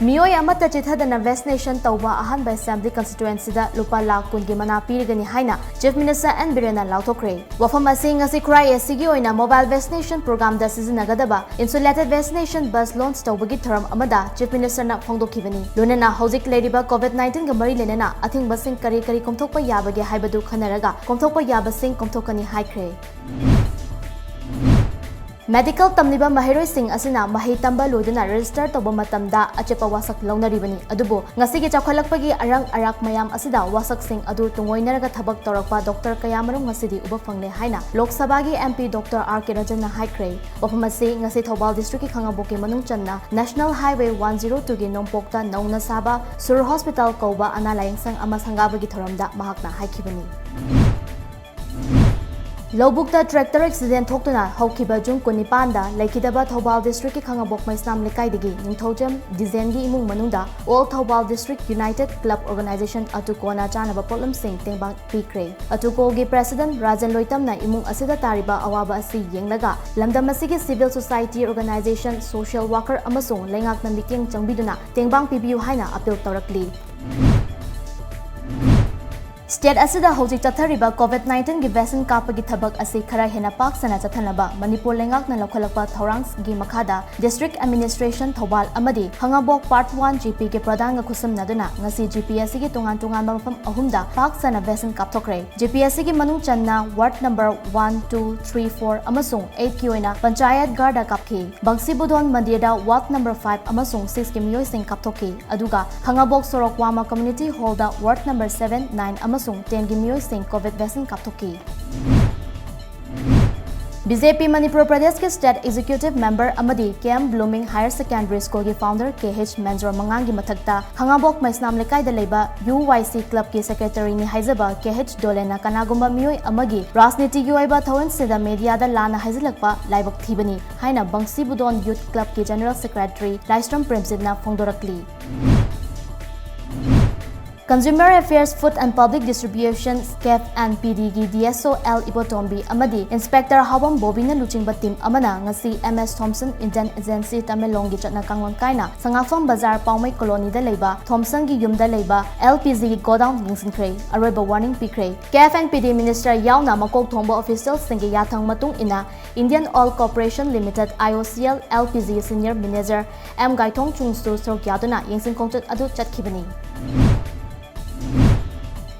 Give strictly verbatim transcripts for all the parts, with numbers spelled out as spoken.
ꯃꯤꯑꯣꯏ ꯑꯃꯠꯇ ꯆꯤꯠꯊꯗꯅ vaccination ꯇꯧꯕ ꯑꯍꯥꯟꯕ Assembly Constituencyꯗ ꯂꯨꯄꯥ ꯂꯥꯈ ꯀꯨꯟꯒꯤ ꯃꯅꯥ ꯄꯤꯔꯒꯅꯤ ꯍꯥꯏꯅ Chief Minister N ꯕꯤꯔꯦꯟꯅ ꯂꯥꯎꯊꯣꯛꯈ꯭ꯔꯦ꯫ ꯋꯥꯐꯝ ꯑꯁꯤ ꯉꯁꯤ ꯈꯨꯔꯥꯏ ACꯒꯤ ꯑꯣꯏꯅ mobile vaccination programꯗ ꯁꯤꯖꯤꯟꯅꯒꯗꯕ insulated vaccination bus launch ꯇꯧꯕꯒꯤ ꯊꯧꯔꯝ ꯑꯃꯗ Chief Ministerꯅ ꯐꯣꯡꯗꯣꯛꯈꯤꯕꯅꯤ꯫ ꯂꯣꯏꯅꯅ ꯍꯧꯖꯤꯛ ꯂꯩꯔꯤꯕ COVID nineteenꯒ ꯃꯔꯤ ꯂꯩꯅꯅ ꯑꯊꯤꯡꯕꯁꯤꯡ ꯀꯔꯤ ꯀꯔꯤ ꯀꯣꯝꯊꯣꯛꯄ ꯌꯥꯕꯒꯦ ꯍꯥꯏꯕꯗꯨ ꯈꯟꯅꯔꯒ ꯀꯣꯝꯊꯣꯛꯄ ꯌꯥꯕꯁꯤꯡ ꯀꯣꯝꯊꯣꯛꯀꯅꯤ ꯍꯥꯏꯈ꯭ꯔꯦ꯫ Medical ꯇꯝꯂꯤꯕ ꯃꯍꯩꯔꯣꯏꯁꯤꯡ ꯑꯁꯤꯅ ꯃꯍꯩ ꯇꯝꯕ ꯂꯣꯏꯗꯨꯅ register ꯇꯧꯕ ꯃꯇꯝꯗ ꯑꯆꯦꯠꯄ ꯋꯥꯁꯛ ꯂꯧꯅꯔꯤꯕꯅꯤ꯫ ꯑꯗꯨꯕꯨ ꯉꯁꯤꯒꯤ ꯆꯥꯎꯈꯠꯂꯛꯄꯒꯤ ꯑꯔꯪ ꯑꯔꯥꯛ ꯃꯌꯥꯝ ꯑꯁꯤꯗ ꯋꯥꯁꯛꯁꯤꯡ ꯑꯗꯨ ꯇꯨꯡꯑꯣꯏꯅꯔꯒ ꯊꯕꯛ ꯇꯧꯔꯛꯄ doctor ꯀꯌꯥꯃꯔꯨꯝ ꯉꯁꯤꯗꯤ ꯎꯕ ꯐꯪꯂꯦ ꯍꯥꯏꯅ ꯂꯣꯛ ꯁꯚꯥꯒꯤ MP doctor R K ꯔꯟꯖꯟꯅ ꯍꯥꯏꯈ꯭ꯔꯦ꯫ ꯋꯥꯐꯝ ꯑꯁꯤ ꯉꯁꯤ ꯊꯧꯕꯥꯜ districtꯀꯤ ꯈꯥꯉꯕꯣꯛꯀꯤ ꯃꯅꯨꯡ ꯆꯟꯅ National Highway one zero twoꯒꯤ ꯅꯣꯡꯄꯣꯛꯇ ꯅꯧꯅ ꯁꯥꯕ ꯁꯨꯔ hospital ꯀꯧꯕ ꯑꯅꯥ ꯂꯥꯌꯦꯡꯁꯪ ꯑꯃ ꯁꯪꯒꯥꯕꯒꯤ ꯊꯧꯔꯝꯗ ꯃꯍꯥꯛꯅ ꯍꯥꯏꯈꯤꯕꯅꯤ꯫ ꯂꯧꯕꯨꯛꯇ tractor accident ꯊꯣꯛꯇꯨꯅ ꯍꯧꯈꯤꯕ June ꯀꯨꯟꯅꯤꯄꯥꯟꯗ ꯂꯩꯈꯤꯗꯕ ꯊꯧꯕꯥꯜ districtꯀꯤ ꯈꯥꯉꯕꯣꯛ ꯃꯩꯁꯅꯥꯝ ꯂꯩꯀꯥꯏꯗꯒꯤ ꯅꯤꯡꯊꯧꯖꯝ ꯗꯤꯖꯦꯟꯒꯤ ꯏꯃꯨꯡ ꯃꯅꯨꯡꯗ All Thoubal District United Club Organization ꯑꯇꯨꯀꯣꯅ ꯆꯥꯅꯕ ꯄꯣꯠꯂꯝꯁꯤꯡ ꯇꯦꯡꯕꯥꯡ ꯄꯤꯈ꯭ꯔꯦ꯫ ꯑꯇꯨꯀꯣꯒꯤ president ꯔꯥꯖꯦꯟ ꯂꯣꯏꯇꯝꯅ ꯏꯃꯨꯡ ꯑꯁꯤꯗ ꯇꯥꯔꯤꯕ ꯑꯋꯥꯕ ꯑꯁꯤ ꯌꯦꯡꯂꯒ ꯂꯝꯗꯝ ꯑꯁꯤꯒꯤ civil society organization, social worker ꯑꯃꯁꯨꯡ ꯂꯩꯉꯥꯛꯅ ꯃꯤꯠꯌꯦꯡ ꯆꯪꯕꯤꯗꯨꯅ ꯇꯦꯡꯕꯥꯡ ꯄꯤꯕꯤꯌꯨ ꯍꯥꯏꯅ appeal ꯇꯧꯔꯛꯂꯤ꯫ State ꯑꯁꯤꯗ ꯍꯧꯖꯤꯛ ꯆꯠꯊꯔꯤꯕ COVID nineteenꯒꯤ vaccine ꯀꯥꯞꯄꯒꯤ ꯊꯕꯛ ꯑꯁꯤ ꯈꯔ ꯍꯦꯟꯅ ꯄꯥꯛ ꯁꯟꯅ ꯆꯠꯊꯅꯕ ꯃꯅꯤꯄꯨꯔ ꯂꯩꯉꯥꯛꯅ ꯂꯧꯈꯠꯂꯛꯄ ꯊꯧꯔꯥꯡꯒꯤ ꯃꯈꯥꯗ District Administration ꯊꯧꯕꯥꯜ ꯑꯃꯗꯤ ꯈꯥꯉꯕꯣꯛ Part one GPꯒꯤ ꯄ꯭ꯔꯙꯥꯟꯒ ꯈꯨꯠꯁꯝꯅꯗꯨꯅ ꯉꯁꯤ GP ꯑꯁꯤꯒꯤ ꯇꯣꯉꯥꯟ ꯇꯣꯉꯥꯟꯕ ꯃꯐꯝ ꯑꯍꯨꯝꯗ ꯄꯥꯛ ꯁꯟꯅ vaccine ꯀꯥꯞꯊꯣꯛꯈ꯭ꯔꯦ꯫ GP ꯑꯁꯤꯒꯤ ꯃꯅꯨꯡ ꯆꯟꯅ ward number one, two, three, four ꯑꯃꯁꯨꯡ eightꯀꯤ ꯑꯣꯏꯅ Panchayat Ghatꯗ ꯀꯥꯞꯈꯤ꯫ ꯕꯪꯁꯤꯕꯨꯗꯣꯟ ꯃꯟꯗꯤꯔꯗ ward number five ꯑꯃꯁꯨꯡ sixꯀꯤ ꯃꯤꯑꯣꯏꯁꯤꯡ ꯀꯥꯞꯊꯣꯛꯈꯤ꯫ ꯑꯗꯨꯒ ꯈꯥꯉꯕꯣꯛ ꯁꯣꯔꯣꯛ ꯋꯥꯃ community hallꯗ ward number seven, nine ꯑꯃꯁꯨꯡ tenꯒꯤ ꯃꯤꯑꯣꯏꯁꯤꯡ COVID vaccine ꯀꯥꯞꯊꯣꯛꯈꯤ꯫ BJP ꯃꯅꯤꯄꯨꯔ ꯄ꯭ꯔꯗꯦꯁꯀꯤ state executive member ꯑꯃꯗꯤ K M Blooming Higher Secondary Schoolꯒꯤ founder K H ꯃꯦꯟꯖꯣꯔ ꯃꯉꯥꯡꯒꯤ ꯃꯊꯛꯇ ꯈꯥꯉꯕꯣꯛ ꯃꯩꯁꯅꯥꯝ ꯂꯩꯀꯥꯏꯗ ꯂꯩꯕ UYC clubꯀꯤ secretaryꯅꯤ ꯍꯥꯏꯖꯕ K H ꯗꯣꯂꯦꯟꯅ ꯀꯅꯥꯒꯨꯝꯕ ꯃꯤꯑꯣꯏ ꯑꯃꯒꯤ ꯔꯥꯖꯅꯤꯇꯤꯒꯤ ꯑꯣꯏꯕ ꯊꯧꯔꯝꯁꯤꯡꯗ mediaꯗ ꯂꯥꯟꯅ ꯍꯥꯏꯖꯤꯜꯂꯛꯄ ꯂꯥꯏꯕꯛ ꯊꯤꯕꯅꯤ ꯍꯥꯏꯅ ꯕꯪꯁꯤꯕꯨꯗꯣꯟ Youth Clubꯀꯤ General Secretary Laishram ꯄ꯭ꯔꯦꯝꯖꯤꯠꯅ ꯐꯣꯡꯗꯣꯔꯛꯂꯤ꯫ Consumer Affairs, Food and Public Distribution, CAF and PDꯒꯤ DSO L ꯏꯕꯣꯇꯣꯝꯕꯤ ꯑꯃꯗꯤ Inspector ꯍꯥꯎꯕꯝ ꯕꯣꯕꯤꯅ ꯂꯨꯆꯤꯡꯕ team ꯑꯃꯅ ꯉꯁꯤ M S Thomson Indian Agency ꯇꯃꯦꯡꯂꯣꯡꯒꯤ ꯆꯠꯅ ꯀꯥꯡꯂꯣꯟ ꯀꯥꯏꯅ ꯁꯉꯥꯛꯐꯝ ꯕꯖꯥꯔ ꯄꯥꯎꯃꯩ colonyꯗ ꯂꯩꯕ Thomsonꯒꯤ ꯌꯨꯝꯗ ꯂꯩꯕ LPGꯒꯤ godown ꯌꯦꯡꯁꯤꯟꯈ꯭ꯔꯦ꯫ ꯑꯔꯣꯏꯕ warning ꯄꯤꯈ꯭ꯔꯦ꯫ CAF and PD minister ꯌꯥꯎꯅ ꯃꯀꯣꯛ ꯊꯣꯡꯕ officialꯁꯤꯡꯒꯤ ꯌꯥꯊꯪ ꯃꯇꯨꯡ ꯏꯟꯅ Indian Oil Corporation Limited, IOCL, LPG senior manager M ꯒꯥꯏꯊꯣꯡ ꯆꯨꯡꯁꯨ ꯁꯔꯨꯛ ꯌꯥꯗꯨꯅ ꯌꯦꯡꯁꯤꯟ ꯈꯣꯡꯆꯠ ꯑꯗꯨ ꯆꯠꯈꯤꯕꯅꯤ꯫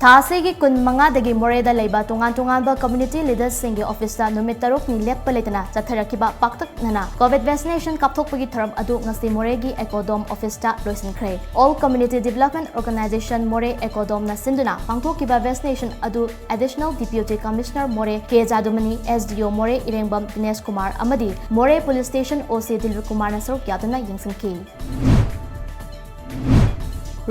ꯊꯥ ꯑꯁꯤꯒꯤ ꯀꯨꯟꯃꯉꯥꯗꯒꯤ ꯃꯣꯔꯦꯗ ꯂꯩꯕ ꯇꯣꯉꯥꯟ ꯇꯣꯉꯥꯟꯕ community leaderꯁꯤꯡꯒꯤ officeꯇ ꯅꯨꯃꯤꯠ ꯇꯔꯨꯛꯅꯤ ꯂꯦꯞꯄ ꯂꯩꯇꯅ ꯆꯠꯊꯔꯛꯈꯤꯕ ꯄꯥꯛꯇꯛꯅꯅ COVID vaccination ꯀꯥꯞꯊꯣꯛꯄꯒꯤ ꯊꯧꯔꯝ ꯑꯗꯨ ꯉꯁꯤ ꯃꯣꯔꯦꯒꯤ Ecodome officeꯇ ꯂꯣꯏꯁꯤꯟꯈ꯭ꯔꯦ꯫ All Community Development Organization ꯃꯣꯔꯦ Ecodomeꯅ ꯁꯤꯟꯗꯨꯅ ꯄꯥꯡꯊꯣꯛꯈꯤꯕ vaccination ꯑꯗꯨ Additional Deputy Commissioner ꯃꯣꯔꯦ ꯀꯦ ꯖꯥꯗꯨꯃꯅꯤ, SDO ꯃꯣꯔꯦ ꯏꯔꯦꯡꯕꯝ ꯗꯤꯅꯦꯁ ꯀꯨꯃꯥꯔ ꯑꯃꯗꯤ ꯃꯣꯔꯦ Police Station OC ꯗꯤꯂꯤꯞ ꯀꯨꯃꯥꯔꯅ ꯁꯔꯨꯛ ꯌꯥꯗꯨꯅ ꯌꯦꯡꯁꯤꯟꯈꯤ꯫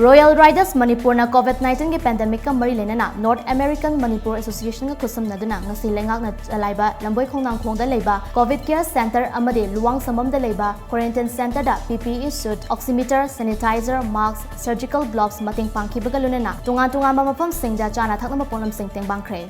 Royal Riders ꯃꯅꯤꯄꯨꯔꯅ COVID nineteenꯒꯤ pandemicꯀ ꯃꯔꯤ ꯂꯩꯅꯅ North American Manipur Associationꯒ ꯈꯨꯠꯁꯝꯅꯗꯨꯅ ꯉꯁꯤ ꯂꯩꯉꯥꯛꯅ ꯆꯂꯥꯏꯕ ꯂꯝꯕꯣꯏ ꯈꯣꯡꯅꯥꯡꯈꯣꯡꯗ ꯂꯩꯕ COVID care center ꯑꯃꯗꯤ ꯂꯨꯋꯥꯡꯁꯝꯕꯝꯗ ꯂꯩꯕ quarantine centreꯗ PPE suit, oximeter, sanitizer, mask, surgical gloves ꯃꯇꯦꯡ ꯄꯥꯡꯈꯤꯕꯒ ꯂꯣꯏꯅꯅ ꯇꯣꯉꯥꯟ ꯇꯣꯉꯥꯟꯕ ꯃꯐꯝꯁꯤꯡꯗ ꯆꯥꯅ ꯊꯛꯅꯕ ꯄꯣꯠꯂꯝꯁꯤꯡ ꯇꯦꯡꯕꯥꯡꯈ꯭ꯔꯦ꯫